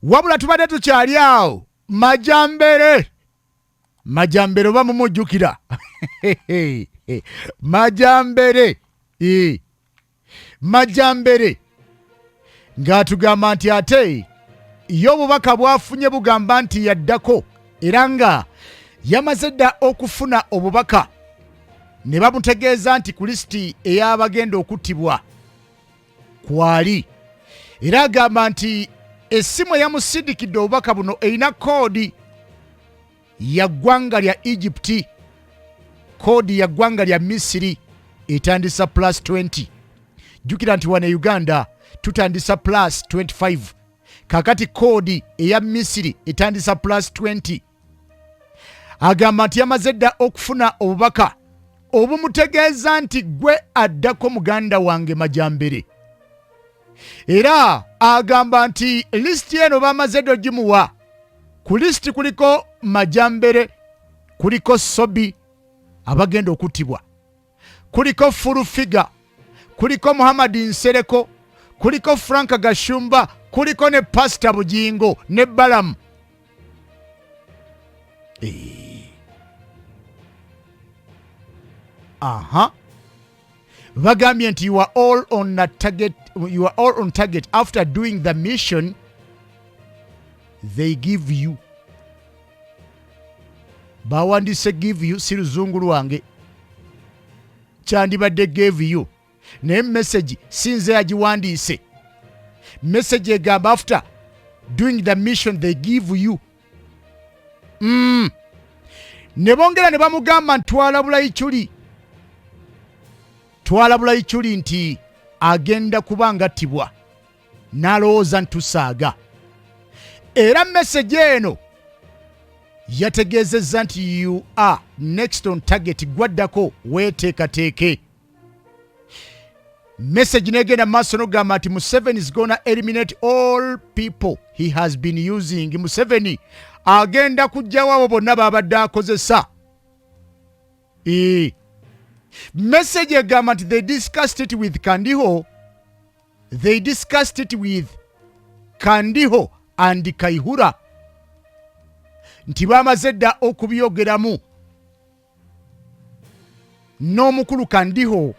Wabula tubadde tukyali awo, Majambere, Majambere oba mumujjukira Majambere, Majambere ng'atugamba nti ate ye obubaka bwafunye bugamba nti yaddako, era nga yamaze dda okufuna obubaka ne bamutegeeza nti ku lisiti ey'abagenda okuttibwa kwali. Era agamba nti essimu eyamusindikidde obubaka buno erina koodi ya ggwanga lya Egypt, koodi ya ggwanga lya Misiri etandisa plus 20. Jjukira nti wano e Uganda tutandisa plus 25, kakati koodi eya Misiri etandisa plus 20. Agamba nti yamaze dda okufuna obubaka obumutegeeza nti gwe addako muganda wange Majambere. Era agamba nti lisiti eno bamaze dda ogimuwa. Ku lisiti kuliko Majambere, kuliko Sobi abagenda okuttibwa, kuliko Furufiga, kuliko Muhammad Nsereko, kuliko Frank Gashumba, kuliko ne Pasita Bugingo ne Balamu. Aha, bagambye nti you are all on a target, you are all on target after doing the mission they give you. Bawandise give you, si luzungu lwange, kyandibadde gave you, naye message si nze yagiwandiise. Message egamba after doing the mission they give you. Ne bongera ne bamugamba nti twalabula Ichuli, twalabula Ichuli nti agenda kuba ngattibwa, n'alowooza nti tusaaga. Era message eno yategeezezza nti you are next on target, gwaddako, weeteekateeke. Message negenda maaso nogamba nti Museveni is gonna eliminate all people he has been using. Museveni agenda kujjawo abo bonna babadde akozesa. Message egamba nti they discussed it with Kandiho, they discussed it with Kandiho and Kaihura, nti bamaze dda okubyogeramu n'omukulu Kandiho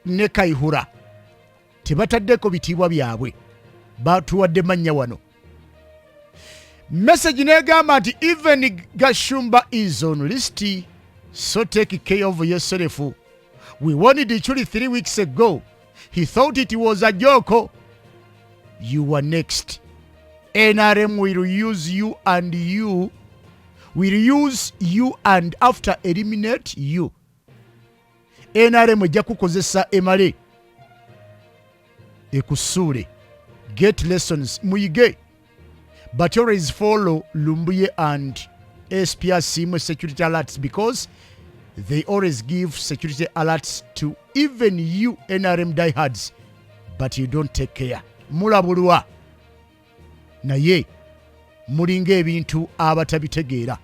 ne Kaihura. Tebataddeko bitiibwa byabwe, batuwadde mannya wano. Message negamba nti even Gashumba is on list, so take care of yourself. We warned Ichuli 3 weeks ago, he thought it was a joke. You are next. NRM will use you and you will use you and after eliminate you. NRM ejja kukozesa emale ekusuule. Get lessons, muyige, but always follow Lumbuye and SPRC security alerts, because they always give security alerts to even you NRM diehards, but you don't take care. Mulabulwa naye mulinga ebintu abatabitegeera.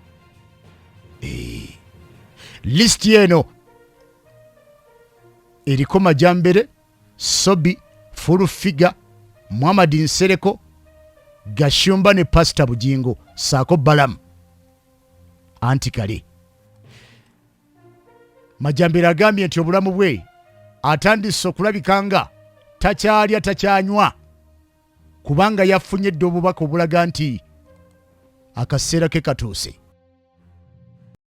Lisiti eno eriko Majambere, Sobi, Furufiga, Muhammad Nsereko, Gashumba ne Pasita Bugingo saako Balamu. Anti kale Majambere agambye nti obulamu bwe atandise okulabika nga takyalya takyanywa, kubanga yafunye dda obubaka obulaga nti akaseera ke katuuse.